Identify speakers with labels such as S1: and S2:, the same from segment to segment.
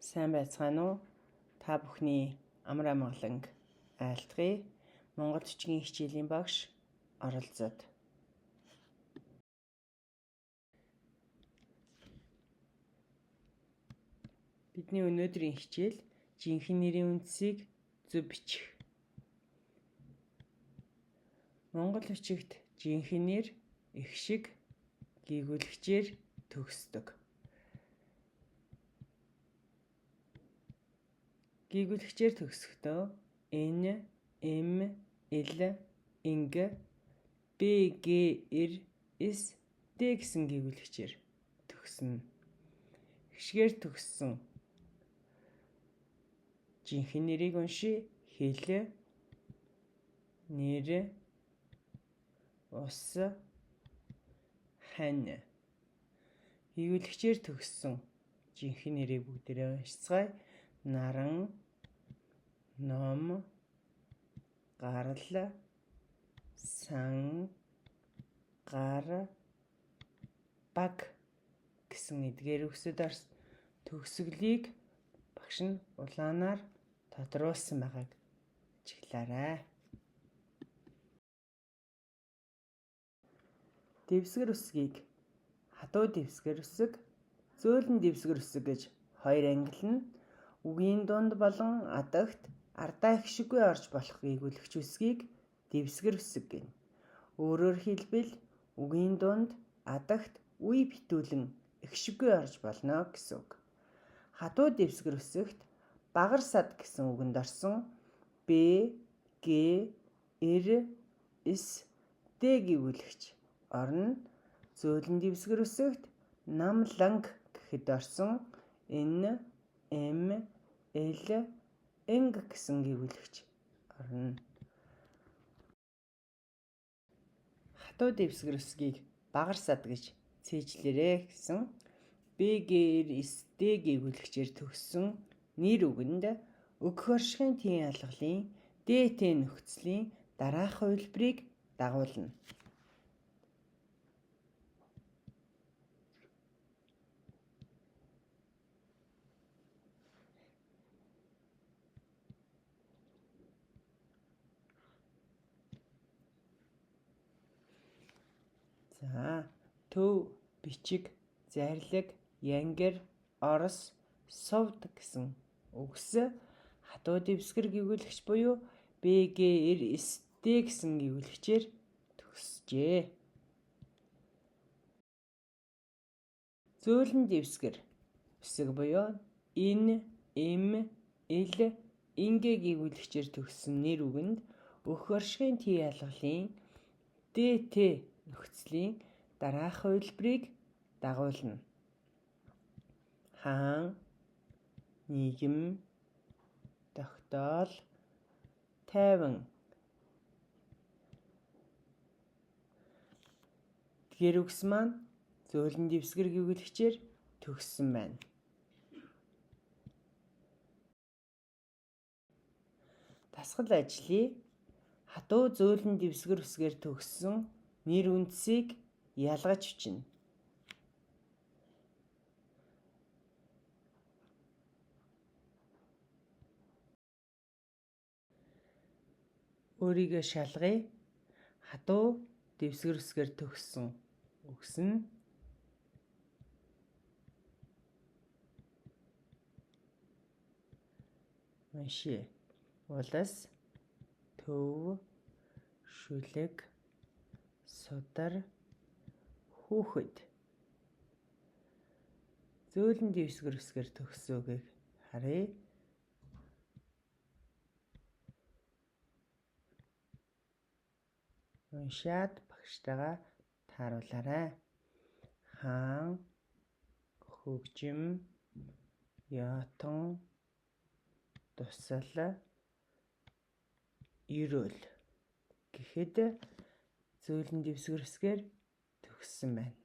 S1: Сайн байцгаана уу? Та бүхний амар амгаланг айлтгая. Монгол бичгийн хичээлийн багш оролцоод. Бидний өнөөдрийн хичээл жинхэнэ нэрийн үндсийг зөв бичих. Монгол бичигт жинхэнэ нэр их шиг гийгүүлэгчээр төгсдөг. Гийгүүлэгчээр төгсөхдөө Н, М, Л, Нг, Б, Г, Р, С, Д гэсэн гийгүүлэгчээр төгснө. Хишгээр төгссөн жинхэнэ нэрийг уншия. Хэл, нэр, ус, хань. Гийгүүлэгчээр төгссөн жинхэнэ нэрийг бүгдээрээ уншицгаая. Наран, ном, гарал, сан, гар, баг гэсэн эдгээр үгсэд төгсгөлийг багш нь улаанаар тодруулсан байгааг ажиглаарай. Дэвсгэр үсгийг хатуу дэвсгэр үсэг, зөөлөн дэвсгэр үсэг гэж хоёр ангилна. Үгийн дунд болон адагт ардаа ихшиггүй орж болох гийгүүлэгч үсгийг дэвсгэр үсэг гэнэ. Өөрөөр хэлбэл үгийн дунд адагт үе битүүлэн ихшиггүй орж болно гэсэн үг. Хатуу дэвсгэр үсэгт багар сад гэсэн үгэнд орсон Б, Г, Р, С, Д гийгүүлэгч орно. Зөөлөн дэвсгэр үсэгт нам ланг гэхэд орсон Н, М, Л, Нг гэсэн гийгүүлэгч орно. Хатуу дэвсгэр үсгийг багар сад гэж цээжлээрэй гэсэн Б, Г, Р, С, Д гийгүүлэгчээр төгссөн нэр үгэнд өгөх оршихын тийн алгалын Д, Т нөхцөлийн дараах хувилбарыг дагуулна. За, төв, бичиг, зарлиг, янгир, орос, сувд гэсэн үгс хатуу дэвсгэр гийгүүлэгч буюу Б, Г, Р, С, Д гэсэн гийгүүлэгчээр төгсжээ. Зөөлөн дэвсгэр үсэг буюу Н, М, Л, Нг гийгүүлэгчээр төгссөн нэр үгэнд өгөх оршихын Т ялгалын Д, Т нөхцөлийн дараах хувилбарыг дагуулна. Хаан, нийгэм, тогтоол, тайван. Эдгээр үгс маань зөөлөн дэвсгэр гийгүүлэгчээр төгссөн байна. Дасгал ажлыг хатуу зөөлөн дэвсгэр үсгээр төгссөн нэр үндсийг ялгаж бичнэ. Өөрийгөө шалгая. Хатуу дэвсгэр үсгээр төгссөн үгс нь уншия. Улас, төв, шүлэг, судар, хүүхэд. Зөөлөн дэвсгэр үсгээр төгссөн үгийг харъя. Уншаад багштайгаа тааруулаарай. Хаан, хөгжим, ёотон, тусал, ерөөл гэхэд зөөлөн дэвсгэр үсгээр төгссөн байна.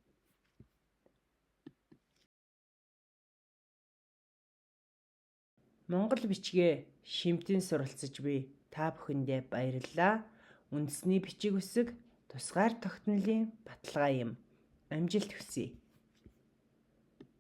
S1: Монгол бичгээ шимтэн суралцаж буй та бүхэндээ баярлалаа. Үндэсний бичиг үсэг тусгаар тогтнолын баталгаа юм. Амжилт хүсье.